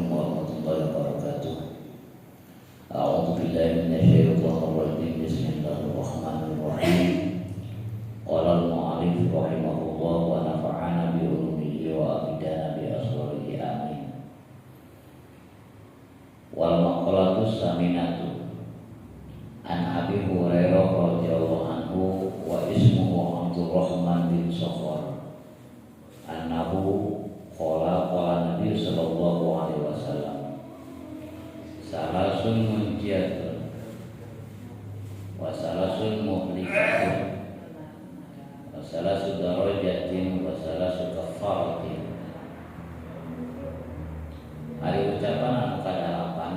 Assalamualaikum warahmatullahi wabarakatuh. A'udzu billahi minasyaitonir rajim. Bismillahirrahmanirrahim. Qala al-mu'allif rahimahullah wa nafa'ana bi ulumihi wa abidana bi asrarihi amin. Wal maqalatu saminatu an Abi Hurairah radhiyallahu anhu wa ismuhu Abdurrahman bin Sakhar annahu qala qala Nabi sallallahu alaihi wasallam salasun munjiyatun wa salasun muhlikatun wa salasu darajatin wa salasu kaffaratin. Ari ucapan anu kadalapan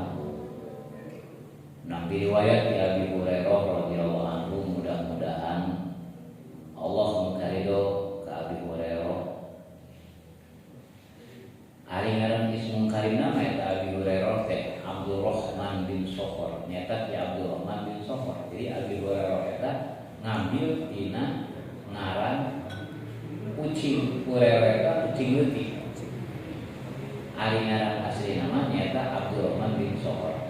nampi riwayat di Abi Hurairah radhiyallahu anhu, mudah-mudahan Allah mengkarido ke Abi Hurairah. Ari ngaran ismung karimna mah eta Abi Hurairah teh Abdurrahman bin Sakhar, nyata ki Abdurrahman bin Sakhar. Jadi Abi Hurairah eta ngambil tina ngaran kucing. Hurairah eta kucing leutik. Ari ngaran asli nama nyata Abdurrahman bin Sakhar.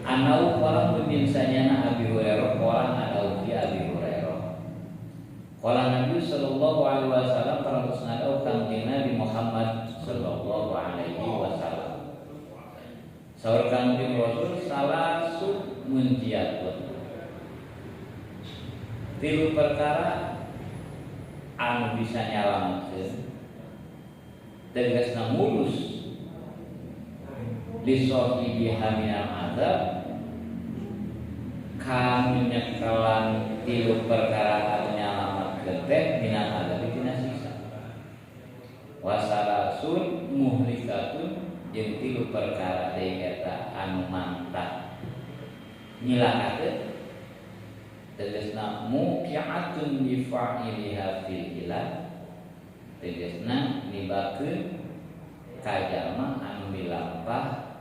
Anau qala bin sanyana Abi Hurairah qala anau fi Abi Hurairah. Qala Nabi sallallahu alaihi wasallam parantos ngadau Kangjeng Nabi Muhammad sallallahu alaihi wasallam. Saur Kangjeng Rasul salasu munjiatun. Tilu perkara anu bisa nyalametkeun tegasna mulus li sahibiha minal azab, kanu nyekelan tilu perkara anu nyalametkeun teh minal azab tina siksa. Wasalasun muhlikatun jeung tilu perkara deui eta anu mantap nyilakakeun tegasna muqiatun bi fa'iliha fil ilah, tegasna nibakeun ka jalma anu milampah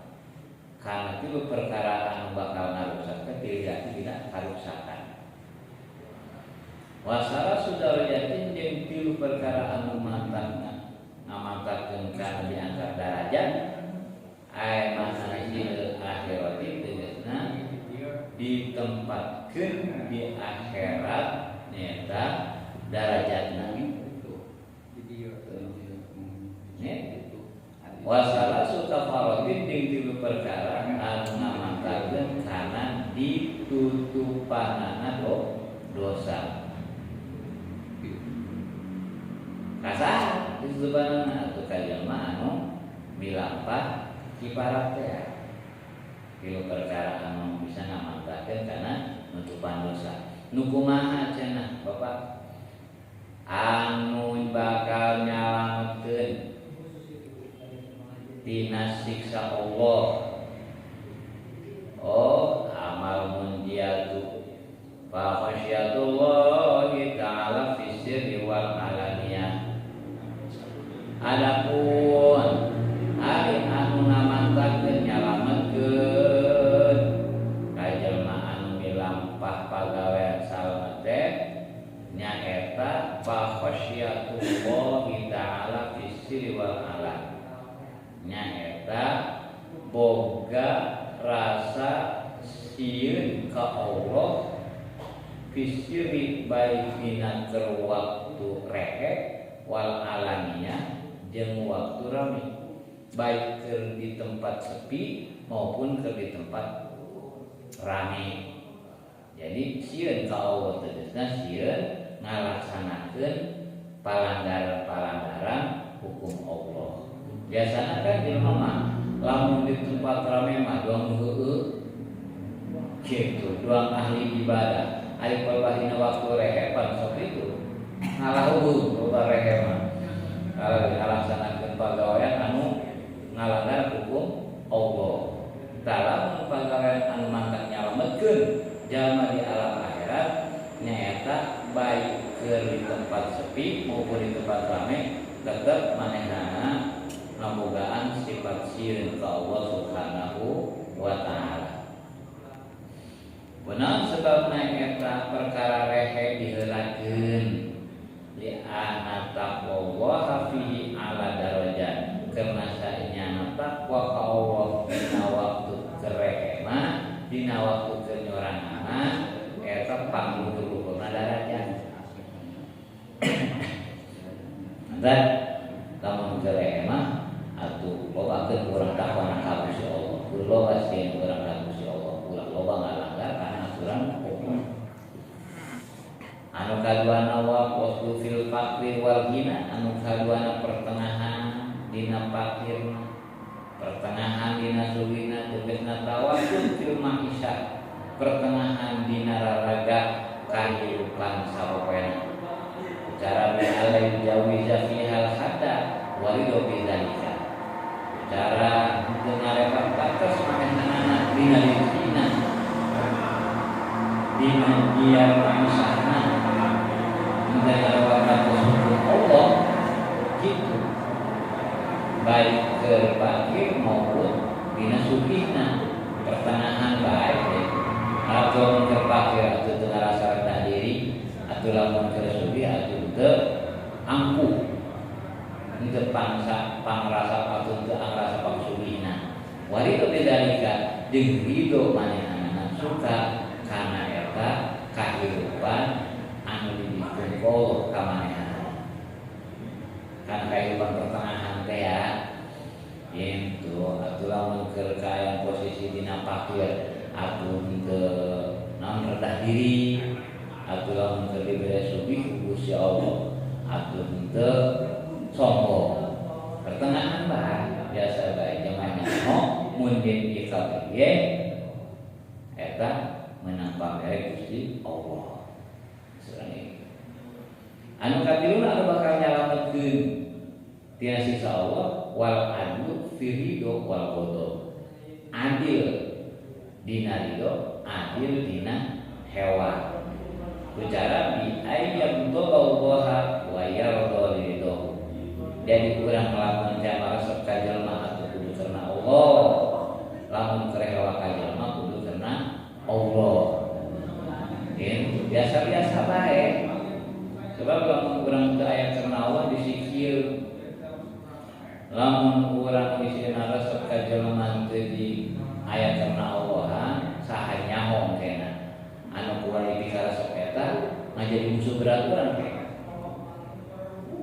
kana tilu perkara anu bakal ngarusak teh tilidaki dina karuksakan. Wasala sudarajatin jeung tilu perkara anu mantapna ngamantakeun kana diangkat darajat ay manazil akhirati tegasna ditempatkeun di akhirat nyata darajatna. Wasala sukafaratin jeung tilu perkara anu ngamantakeun kana ditutupanana dosa. Kasah ditutupanana atuh ka jalma anu milampah kiparat teh. Tilu perkara anu bisa ngamantakeun kana nutupan dosa. Nu kumaha cenah Bapak? Anu bakal nyalametkeun tina siksa Allah. Oh, amal munjiatu fa khasyatullahi ta'ala fi sirri wal alaniyah. Adapun ari anu ngamantakeun nyalametkeun ka jalma anu milampah pagawean salamet teh nyaeta fa khasyatullahi ta'ala fi sirri wal alaniyah, nyaeta boga rasa sieun ka Allah fisiri baik dina keur waktu rehe wal alaniyah jeung waktu rame, baik keur di tempat sepi maupun keur di tempat rame. Jadi sieun ka Allah tegasna sieun ngalaksanakeun palanggaran-palanggaran hukum Allah. Biasana kan jelema mah lamun di tempat rame mah doang heueuh kitu, doang ahli ibadah. Ari palbahina waktu rehepan sok itu ngalahuh loba rehe mah. Kalau ngalaksanakeun pagawean anu ngalanggar hukum Allah. Tah lamun pagawean anu mangkat nyalametkeun jalma di alam akhirat nyaeta baik keur di tempat sepi maupun di tempat rame tetep manehna ngabogaan sifat sieun ka Allah Subhanahu wa ta'ala. Kunaon sebabna eta perkara rehe diheulakeun li anna taqwa fihi ala darajat, karena saenyana Dan lamun gere mah atuh lobakeun urang takwa ka Gusti Allah. Kudu loba sieun urang ka Gusti Allah, ulah loba ngalanggar kana aturan Allah. Anu kaduana wa waslu fil faqri wal ghina, anu kaduana pertengahan dina fakirna, pertengahan dina sugihna, tegasna tawassul fil ma'isyah, pertengahan dina raraga kahirupan sapopoena. Cara bi alai jawiza fi hal hatta walido bi zalika. Cara henteu ngarepot batas manehanana dina dina dina biar ma'isyahna henteu ngarepot batas hukum Allah gitu, baik ke fakir maupun dina sugihna, pertengahan baik ya. Atau mun keur fakir atuh teu ngarasa rendah diri, atuh lamun keur sugih atuh teu angkuh, henteu pangsa pangrasa atuh teu angrasa pangsugihna. Warido bidzalika jeung ridho manehanana suka kana eta kahirupan anu dibikeun ku Allah ka manehanana. Kan kahirupan pertengahan teh ya gitu, atuh lamun keur kaayaan posisi dina fakir atuh henteu naon rendah diri, atuh lamun keur dibere sugih ku Gusti Allah atuh henteu sombong. Pertengahan bae biasa bae jamaah nyaho mun din ikab ge eta menang pamere Gusti Allah. Surah ini anu katiluna anu bakal nyalametkeun tina siksa Allah wal adlu fi ridho wal ghadab. Adil dina ridho, adil dina hewa. Bicara bi ayyam tabawaha wa yarda ridho. Jadi urang lamun jama resep ka jelema atuh kudu karena Allah. Lamun keur hewa ka jelema kudu karena Allah. Gitu, biasa-biasa bae. Sebab lamun urang teu aya karena Allah disikil. Lamun urang isina resep ka jelema teu di aya karena Allah, saha nyaho kena. Anu kuari dikaresep eta ngajadi musuh berat urang kena.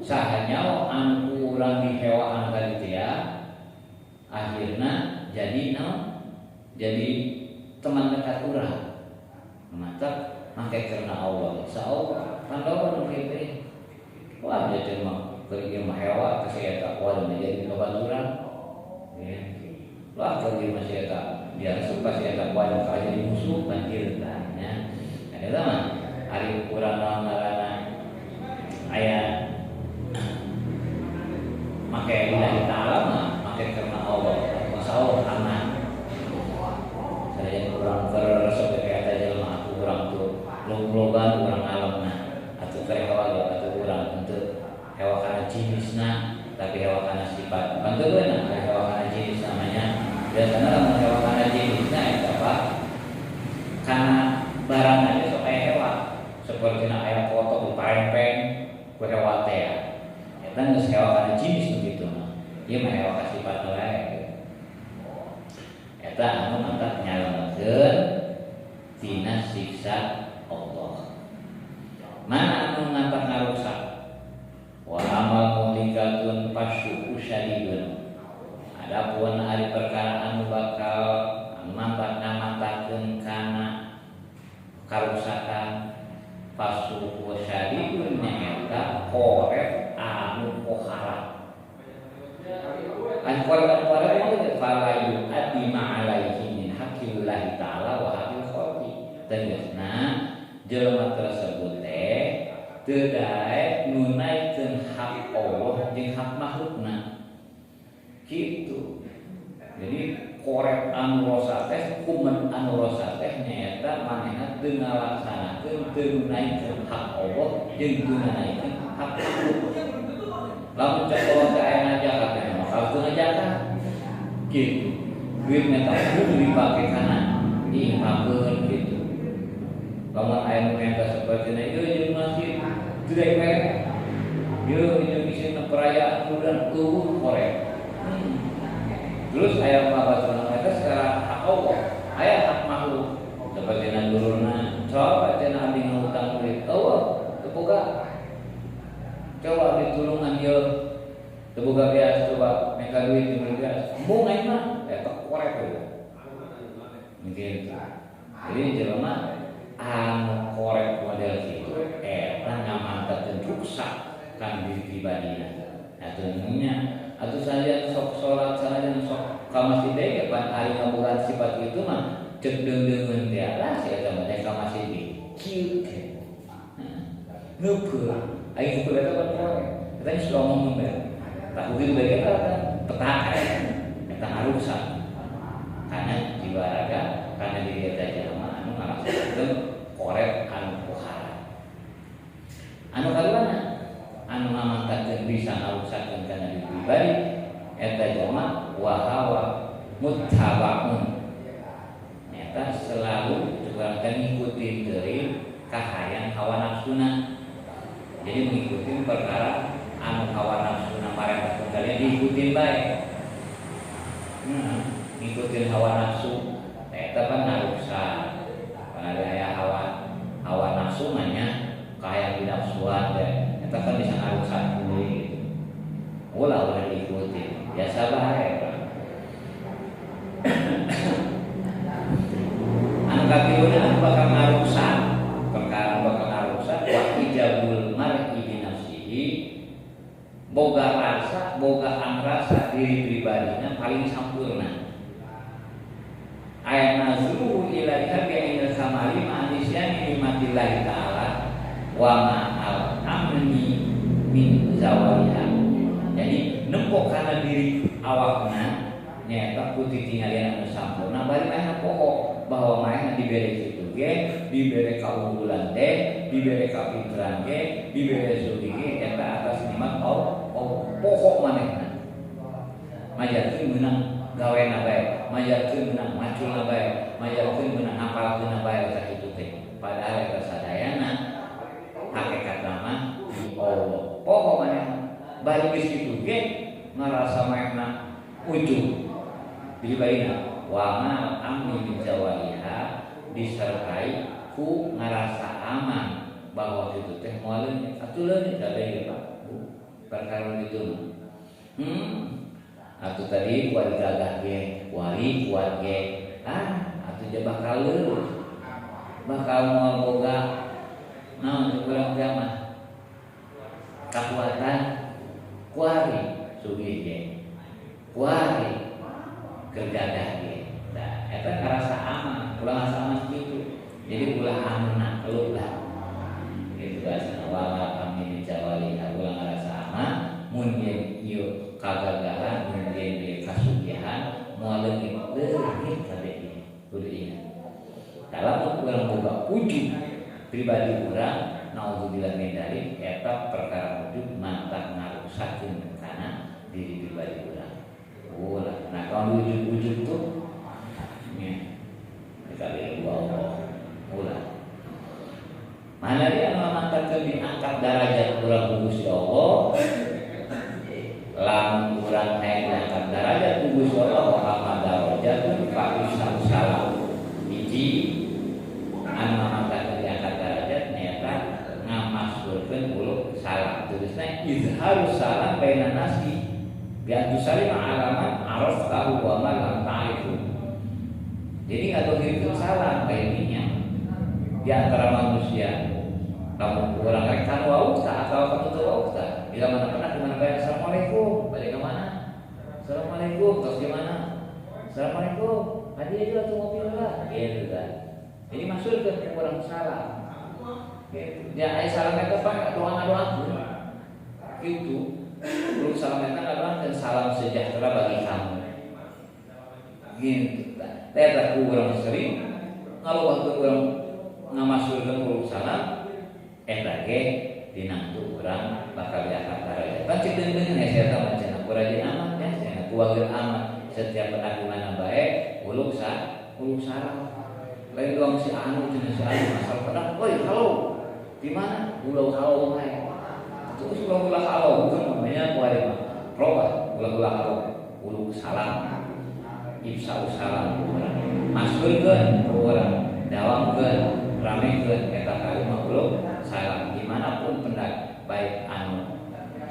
Saha nyaho anu urang dihewaan ka ditu ya, akhirna jadi naon? Jadi teman dekat urang. Mantap make karena Allah. Insyaallah kan loba nu kitu. Wah, jadi mah keur ieu mah hewa ka si eta kuat jadi babaturan. Ya. Wah, keur ieu mah si eta dia resep ka si eta kuat ka jadi musuh kan kieu tah nya. Eta mah ari urang naon ngaranna aya make lillahi ta'ala mah make karena Allah. Masalah aman. Sadaya urang keur resep ka eta jelema atuh urang tuh log-logan urang alamna atuh keur hewa ge atuh urang henteu hewa kana jenisna tapi hewa kana sifat. Pan teu beunang hewa kana jenis namanya. Biasana lamun hewa kana jenisna eta Pak kana barangna ge sok aya hewa. Sapertina aya foto diparempeng ku hewa teh ya. Eta geus hewa kana jenis nu kitu mah. Ieu mah hewa ka sifat wae. Eta anu mantap nyalametkeun tina siksa Allah. Mana anu mantap ngarusak? Wa amal muhlikatun fasyuku syadidun. Adapun ari perkara anu bakal mantap ngamantakeun kana karusakan fasyuku syadidun nyaeta korek anu pohara. An korek mah teh fala yu'addi ma'alaihi min haqqillahi ta'ala wa haqqil khalqi. Tegasna jelema tersebut teh teu daek nunaikeun hak Allah jeung hak makhlukna. Gitu. Jadi korek anu rosa teh kumen anu rosa teh nyaeta manehna teu ngalaksanakeun teu nunaikeun hak Allah jeung teu nunaikeun hak makhluk. Lamun cek Allah teh aya ngajakat teh bakal teu ngajakat. Gitu. Duit meta kudu dipake kana diinfakeun gitu. Lamun aya nu menta sapertina ieu jeung masjid teu daek mere. Ieu jeung isina perayaan bulan eueuh korek. Terus aya babaturan eta secara hak Allah, aya hak makhluk. Sapertina dulurna, coba cenah abdi ngutang duit, eueuh teu boga. Coba ditulungan ieu teu boga beas coba meka duit teu beas. Embung aing mah eta korek we. Gitu. Jadi jelema anu korek model kitu eta ngamantakeun ruksak kan diri pribadina. Atuh nya atuh sanajan sok salat sanajan sok ka masjid deui pan ari ngabogaan sifat kitu mah cek deung-deungeun teh lah si eta mah ka masjid ge kieu teh. Neupeul aing neupeul eta kan korek. Eta geus ngomong bae. Tak kitu bae kan petaka eta ngarusak. Karena jiwa raga karena diri eta jelema anu ngalaksanakeun korek anu pohara. Anu kaduana anu ngamantakeun bisa ngaruksakeun kana diri pribadi eta jelema wa hawa muttabaun. Nyata selalu urang teh ngikutin deui kahayang hawa nafsuna. Jadi mengikuti perkara anu hawa nafsuna marentahkeun kalian diikutin bae. Ngikutin hawa nafsu eta kan ngaruksak. Pan aya hawa nafsu mah nya kahayang dinafsuan teh eta kan bisa ngaruksak deui gitu. Ulah ulah diikutin, biasa bae. Anu katiluna anu bakal ngaruksak, perkara bakal ngaruksak wa ijabul mar'i bi nafsihi boga rasa, boga angrasa diri pribadina paling sampurna. Ayat nazruhu ilaiha bi ainil kamali ma'anisyani nikmatillahi ta'ala wa ma'al amni min zawaliha. Jadi nempok kana diri awakna nyaeta ku titinggalian anu sampurna bari manehna poho bahwa manehna dibere kitu ge, dibere kaunggulan teh, dibere kapinteran ge, dibere sugih ge eta atas nikmat Allah poho manehna. Majarkeun meunang gawena bae, majarkeun meunang maculna bae, majarkeun meunang ngapalkeunna bae eta kitu teh. Padahal eta sadayana hakikatna mah di Allah. Poho manehna. Bari geus kitu ge ngarasa manehna ujub. Dibaina wa ma amni min zawaliha disertai ku ngarasa aman bahwa itu teh moal leungit atuh leungit kabeh ge Pak. Bu, perkara itu mah. Atuh tadi wali gagah ge, wali kuat ge. Ah, atuh je bakal leureus. Bakal moal boga naon urang teh mah. Kakuatan kuari sugih ge. Kuari kergadah ge. Nah, eta ngarasa aman, ulah ngarasa aman kitu. Jadi ulah anu nakluk lah. Gitu bahasa wa kami dijawali ulah ngarasa aman mun yen ieu kagagahan mun yen ieu kasugihan moal leungit leungit kabeh ieu. Kudu ingat. Dalam urang boga ujub pribadi urang naudzubillah min dzalik eta perkara ujub mantap ngaruksakeun kana diri pribadi urang. Ulah, nah kalau ujub-ujub tuh ya, kita lihat Allah. Ulah. Mana dia ngamantakeun diangkat darajat urang ku Gusti Allah. Lamun urang hayang diangkat darajat ku Gusti Allah wa amma darajatun fa salam. Hiji anu ngamantakeun diangkat darajat nyaeta ngamasurkeun uluk salam. Tulisna izharus salam bainan nasi. Biar tusalima alaman araftahu wa ma lam ta'rifu. Jadi ngadohirkeun salam kayaknya di antara manusia. Kamu kurang rekan waukta atau kamu tuh waukta. Bila mana pernah di mana bayar assalamualaikum, balik ke mana? Assalamualaikum, terus gimana? Assalamualaikum, hadiah juga tuh mobil lah, gitu kan. Jadi masuk ke kurang salam. Gitu. Ya, ai salam itu pak doa doa gitu. Belum salam itu doa dan salam sejahtera bagi kamu. Gitu. Eta kurang sering kalau waktu kurang ngamasurkeun uruk salam eta ge dinangtu urang bakal diangkat darajat. Kan cek deung-deungeun ya saya mah cenah ku rajin amat ya cenah ku wageur amat setiap pernah di mana bae uluk uluk salam. Lain doang si anu cenah si anu asal pernah, "Woi, halo. Di mana?" Ulah halo bae. Terus ulah-ulah halo bukan namanya ku ari mah. Robah ulah-ulah halo, uluk salam. Ifsa'u salam ku urang. Masurkeun ku urang, dawamkeun, ramekeun eta kalimah uluk salam dimanapun pendak baik anu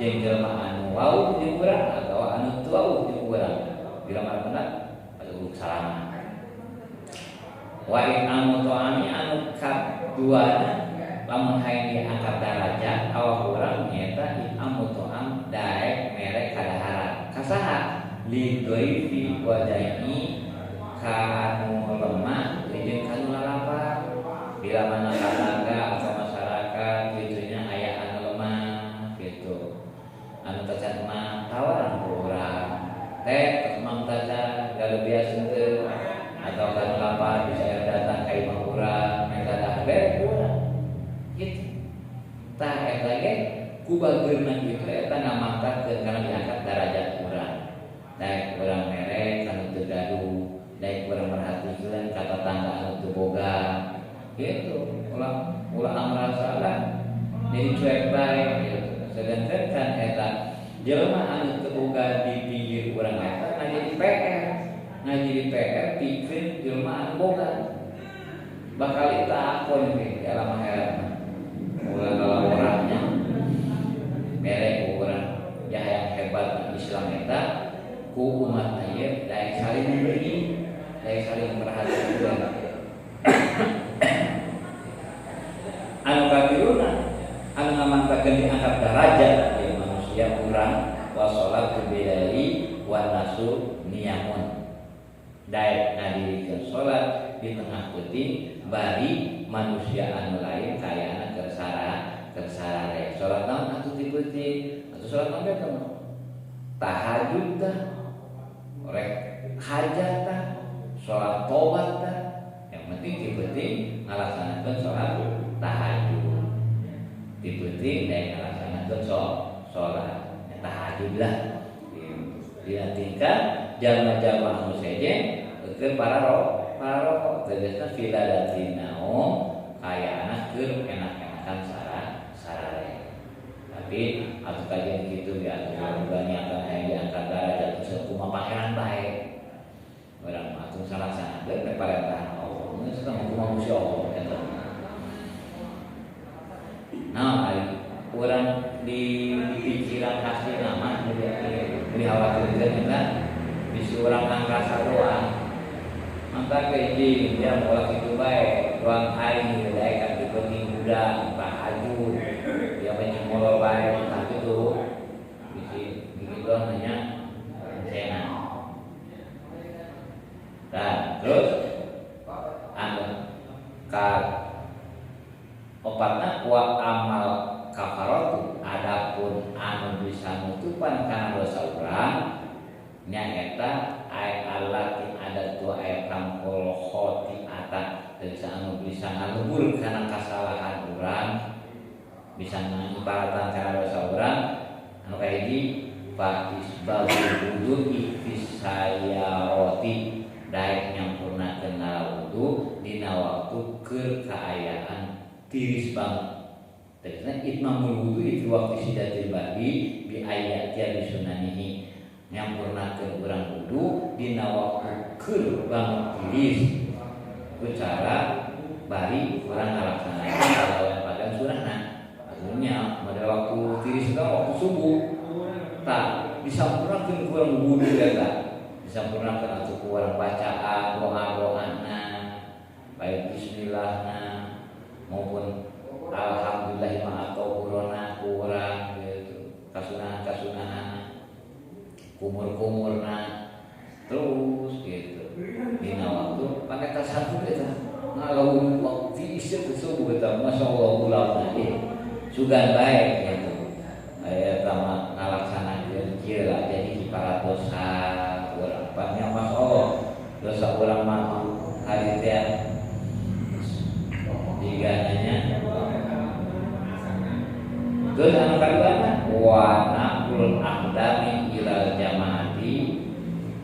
jeung jelema anu wauh jeung urang atawa anu teu wauh jeung urang bila mana atuh salaman wa in amu ta'ami anu kaduana lamun hayang diangkat darajat awak urang nyaeta amu ta'am daek mere kadaharan kasaha li dhaifi wa da'i kanu lemah jeung kanu lalapar bila mana tetangga atau masyarakat gitunya aya anu lemah gitu anu tacan mah tawaran ku urang teh emang tacan gaduh biasa teu atau kanu lapar bisa datang ka imah urang minta dahar bere ku urang gitu tah eta ge ku bageurna kitu eta ngamangkatkeun kana diangkat darajat urang daek urang mere kanu teu gaduh daek urang merhatikeun ka tatangga anu teu boga gitu ulah ulah merasa lah jadi cuek bae gitu sedangkan kan eta jelema anu teu boga di pinggir urang eta ngajadi PR ngajadi PR pikeun jelema anu boga bakal eta akon ge di alam akhirat ulah lalaworannya mere urang ya yang hebat Islam eta ku umat ieu daek saling memberi daek saling memperhatikan anu katiluna anu ngamantakeun diangkat darajat di manusia urang wa sholatu bilaili wa nasu niyamun daek ngadirikeun salat di tengah peuting bari manusia anu lain kaayana keur sarare salat naon atuh di peuting atuh salat naon teh tahajud tah rek hajat tah salat tobat tah yang penting di peuting ngalaksanakeun salat tahajud di peuting daek ngalaksanakeun salat tahajud lah dina tingkah jalma-jalma anu sejen keur para rokok tegasna filadati naum kayaana keur enak-enakan sarare tapi atuh kajian kitu ge atuh niatan hayang diangkat darajat kumaha pangeran bae urang mah atuh salaksanakeun we parentahan Allah geus tah kumaha Gusti Allah eta. Nah, urang di pikiran hasil nama dikhawatirkeun eta bisi urang angkasa doang mantap ke izin dia moal kitu bae doang aing daek kan dipenting budak tahajud dia banyak molor bae tah kitu bisi gitu doang nanya encena. Nah, terus anu ka opatna wa amal kafaratu adapun anu bisa nutupan kana dosa urang nyaeta ay allati ada tua ay tamkol khoti'ata bisa anu bisa ngalebur kana kasalahan urang bisa ngibaratan kana dosa urang anu kahiji fa isbagul wudu'i fis sayarati daek nyampurnakeun wudu dina waktu keur kaayaan tiris banget. Tegasna itmamul wudu'i fi waqti sidatil bardi bi ayati bi sunanihi nyampurnakeun urang wudu dina waktu keur banget tiris ku cara bari urang ngalaksanakeun kalawan padan sunahna. Artinya pada waktu tiris itu waktu subuh tak disampurnakeun ku urang wudu eta disampurnakeun atuh ku urang bacaan doa-doana baik bismillahna maupun alhamdulillah ma atau kurona kurang gitu kasunahan-kasunahan kumur-kumurna terus gitu dina waktu pakai tasawuf eta ngalawung waktu isya ke subuh eta masyaallah ulama sugan bae gitu aya tama ngalaksanakeun kieu lah jadi kipara dosa urang pangnya masyaallah dosa urang mah hari teh digananya. Terus anu kaduana wa naqul aqdami ilal jamaati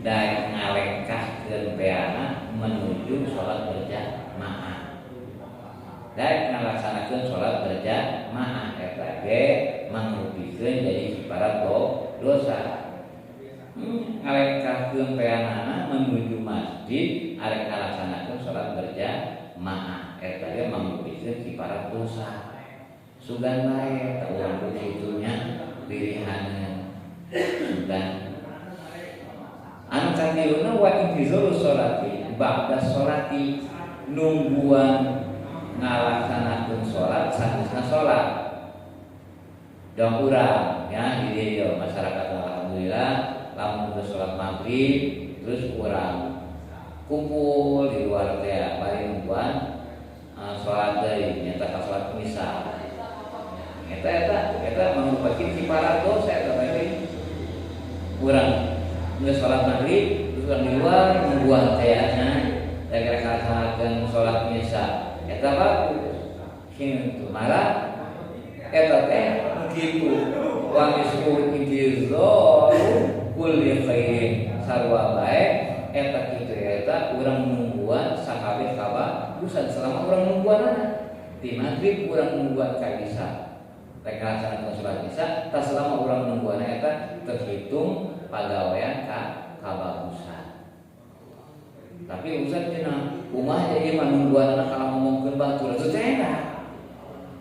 daek ngalengkahkeun peana menuju salat berjamaah. Daek ngalaksanakeun salat berjamaah eta ge mangrupikeun jadi kiparat dosa. Ngalengkahkeun peanana menuju masjid arek ngalaksanakeun salat berjamaah eta ge mangrupikeun kiparat dosa. Sugan bae tak urang kitu nya lirihaneun sugan anu katiluna wa intizaru sholati ba'da sholati nungguan ngalaksanakeun sholat sanesna sholat dong urang ya di dieu masyarakat alhamdulillah lamun geus sholat maghrib terus urang kumpul di luar teh bari nungguan sholat deui nyata ka sholat isya eta eta eta merupakan kiparat dosa eta teh urang geus sholat maghrib terus urang di luar nungguan teh nya rek ngalaksanakeun sholat isya eta bagus kitu malah eta teh kitu wa mislu intizaru kulli khairin sarua bae eta kitu eta urang nungguan sakabeh kabagusan selama urang nungguanana di maghrib urang nungguan ka isya rek ngalaksanakeun sholat isya tah selama urang nungguan eta terhitung pagawean ka kabagusan. Tapi urusan cenah kumaha ieu mah nungguan kalah ngomongkeun batur itu teh enak.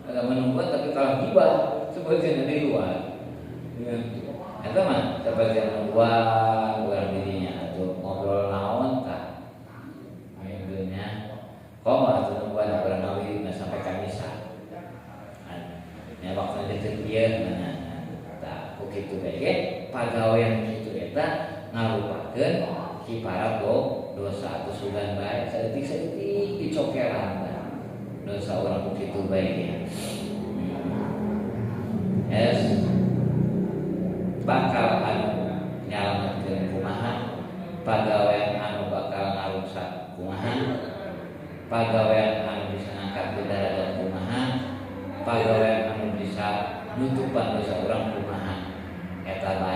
Agak menungguan tapi kalah gibah seperti di luar. Eta mah seperti nungguan urang dirinya atuh ngobrol naon tah. Nya komo atuh nungguan urang ngawin sampai ka misa. Nya waktu deket ieu mana tah ku kitu bae pagawean kitu eta ngarupakeun kiparat dosa atau sugan bae saeutik-saeutik dicokelan dosa orang ku kitu bae ya. Es bakal anu nyalametkeun kumaha pagawean anu bakal ngaruksak kumaha pagawean anu bisa ngangkat derajat kumaha pagawean anu bisa nutupan dosa urang kumaha eta bae.